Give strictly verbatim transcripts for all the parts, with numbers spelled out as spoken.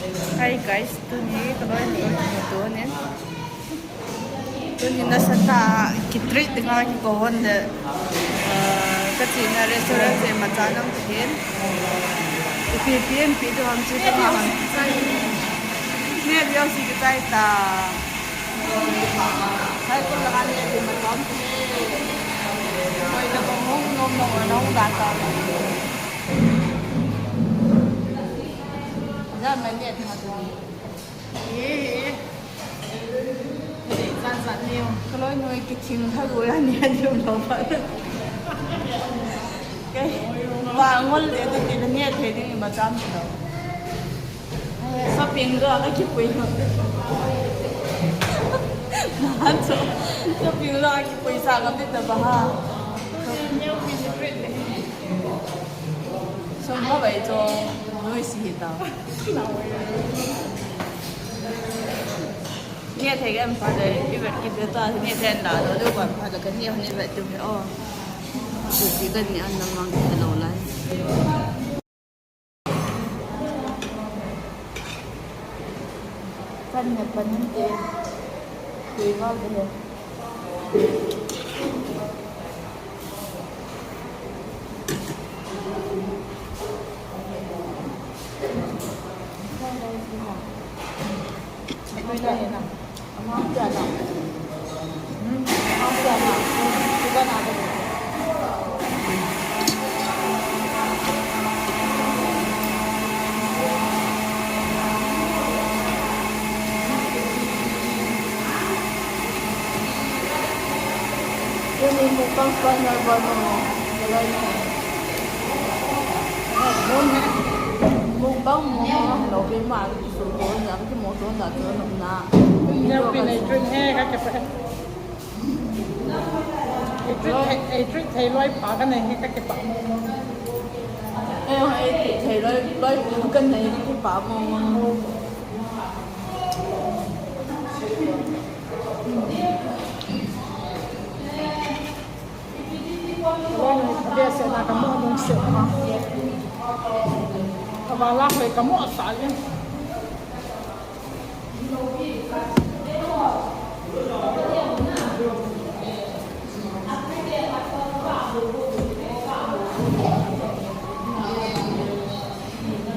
Hi guys, tuni ka loi nu toh kimu tunin. Tuni nasatah a ki treat dinga kikou hon le, ah, ka chena restaurant chu imacha nam tahin. Ipi ipi inpi diu ham chu ka ngah hon. Neh lio si kichai ta. Hai ko la neh di ma tom. Koi na ko hung nom nom na hung da ta. Ja ma neh di ma tom. Ye. Zan zan neo. Ka loi nu kithing tha go ya ni a neo lo pa. Kei. Wa ngol de de de ni a the ding ma cham lo. Shopping jo ka kipui. Na cho. Shopping jo ka kipui sa ka bit da ba ha. Neo mi ni. Som ha bai cho. Noi si hi ta. Neh thei ka em pha le, i vet kit le ta, neh thei na lo, lo ka em pha le, ka neh hon i vet tu he, oh. Chu ti ka neh an na mang ke lo lai. Kan neh pan te, tui val te he. Tuni mukbang sponsor bol mo mo. Mukbang mo mo lo pe ma ki su ko na ki mo to na to na. Neo pi nei trin he ka ke pa. Ei treat thei, ei treat thei loi pa ka nei hi ka kipah mong mong. Ei, ei treat thei loi, loi pa ka nei ka kipah mong mong. Loi nei pha be se na ka mo mong se ma. Ka ba la hoi ka mo sa le.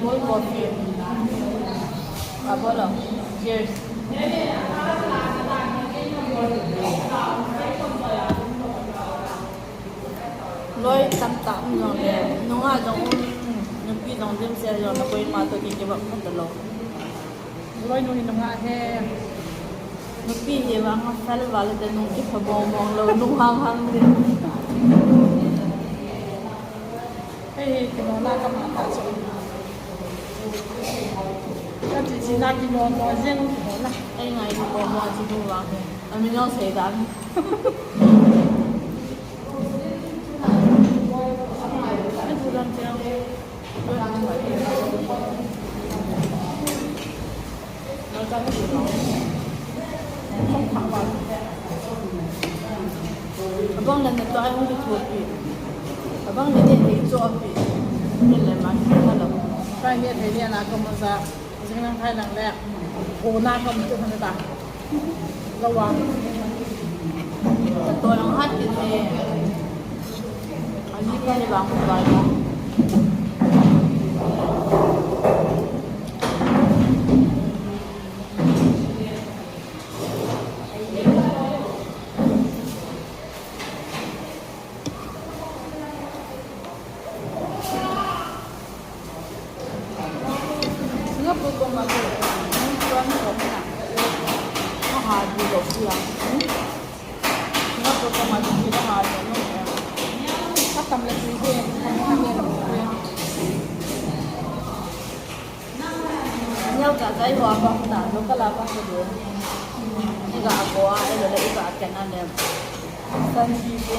Bol coffee. Abo lo. Cheers. Loi tamtah um jong le, nungah jong um, nupi jong dimset jong le, koima toh kikibang khat talou. Loi nu hi nungah he. Nupi hi vang a fel val te nung kipha bong bong lou, nung hang hang te. Hei, hi, kimoh na ka ma ta chu. Ka chi chi na kimoh moh jeng kimoh na. Ei ngai kimoh moh chi nu vang he. Ami jong sei dan. Abang le natoh a hung kithopi. Abang le neh thei chohpi. Neh le ma ki tha lo. Kai neh thei neh na ka ma ja. Jing lang khai lang le. Ho na ka mu tu han ta. Lawang. Ka to yang hat ti ne. Ani ka ni bang ko ba. Singapore ko ma ko, nang tuan ko na. Aha, di lo siya. Singapore ko ma di lo ha, no. Katam le di de, katam le di de. Nyau ka kai hua bang ta, lo ka la bang ko de. Iga ko a, ilo le iga ken a le. San di ko.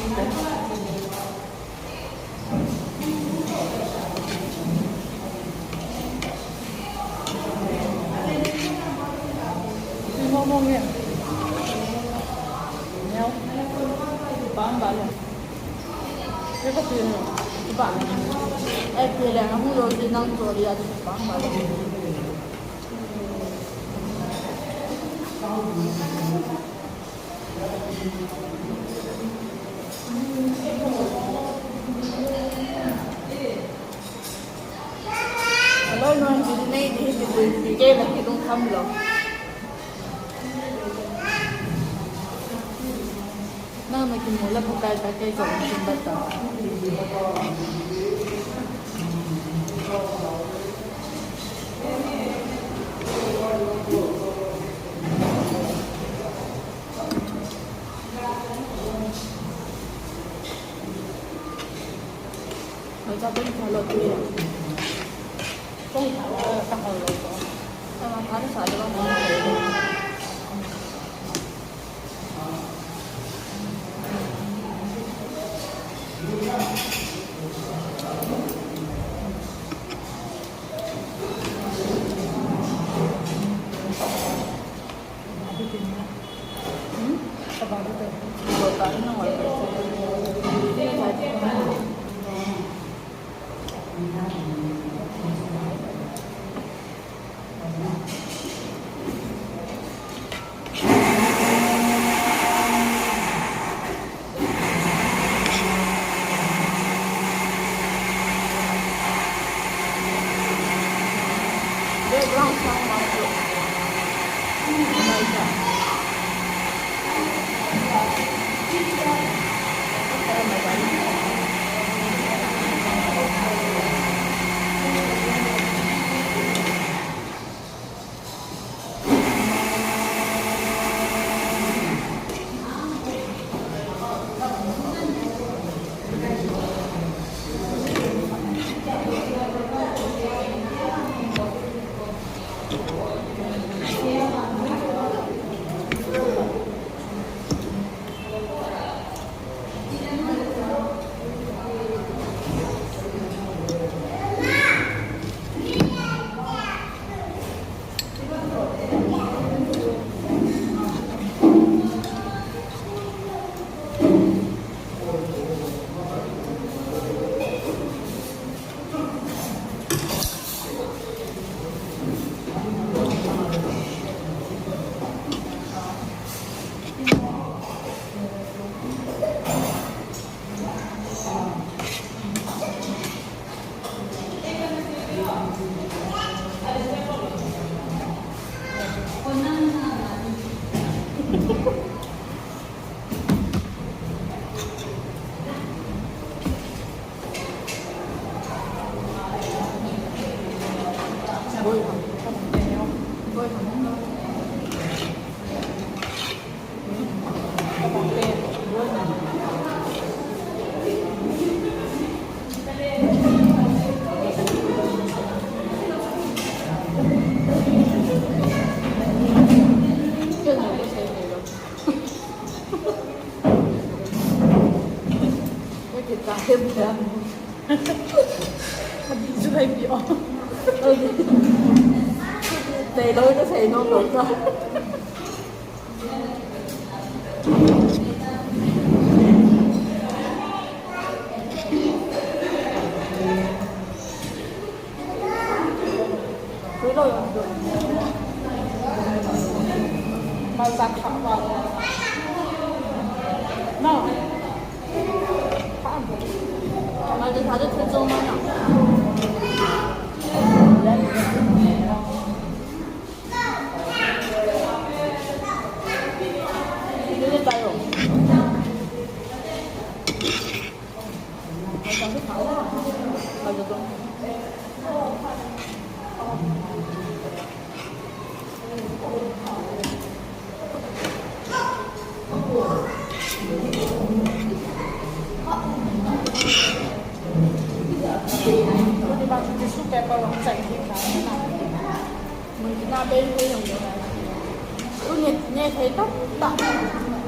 Aloi noi, nei di hi ti bui ti ke na ki dung kham lo. Nang na kimu la phatai ta kei ka um sim bat ta. Mai cha pun kha lo tu ya. Kong kha lo ka kha lo ko. Ama kha sa lo. Background sound must low. Tailou ka sei nom lou ta. Mai sa kha ba. No. Mai sa kha de thu chong ma na. Mun kina bei thei jong jong. Tuni ne thei tah tah.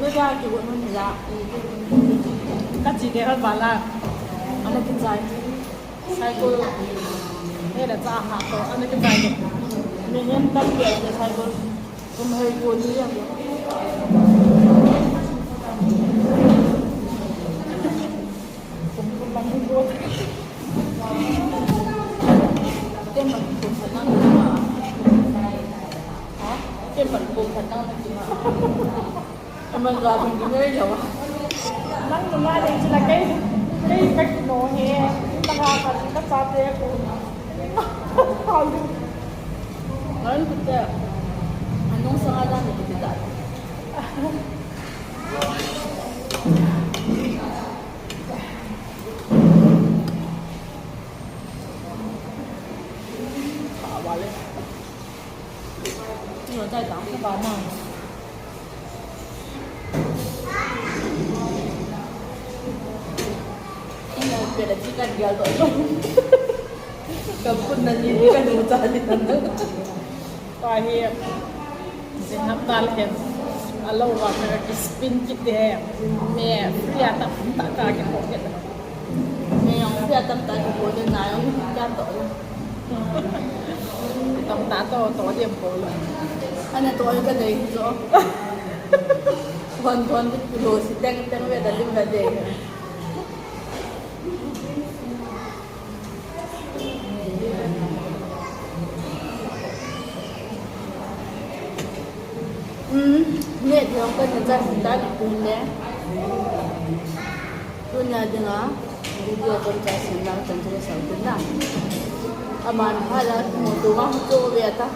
Nui ja kigot mun ja. Ka chi de hal bala. Ana kichai. Cycle. He la cha ha to. Ana kichai. Mihem tampi a cycle. Kum hei ko ni jong. Kum kum lam ko. Tem lam kum lam. Ha? Pan pum pan nang na kima. Aman ga bing bing nei lo. Nang nunga ding chu la kei, kei ka kino he. Nang a ka, ka chate ko. Nang kute. Anung sanga dan ni kiti da. Ka wale. 你有在讲是吧？那 Ina pela chicken gyal to. Kampun na ni ni ka nu cha ni na. Tua hi, jing hapta le hin, alo va ka kispin kit e, me free a tamtah ka kibol kit. Me jong free a tamtah kibol kit na jong ka to. Tamtah to, to diam bol. Ana to ka dei jo. Thon thon kilo si teng teng ve da lim ve dei. Hmm, neh jong kana chai sin tan tun le. Tunia dinga video kana chai sin lang chan chu sang tun na. Aman pha la mo tu ma chu ve ta.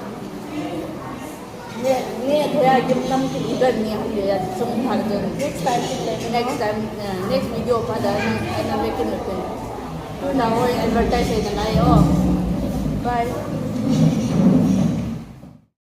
Neh, neh, thei a gimnam kiti dan ni ham le a sum thar dan. Next time kin le. Next time, eh, next video pa dan na, na ve kin le kin. Tuna hoi advertise na lai o. Bye.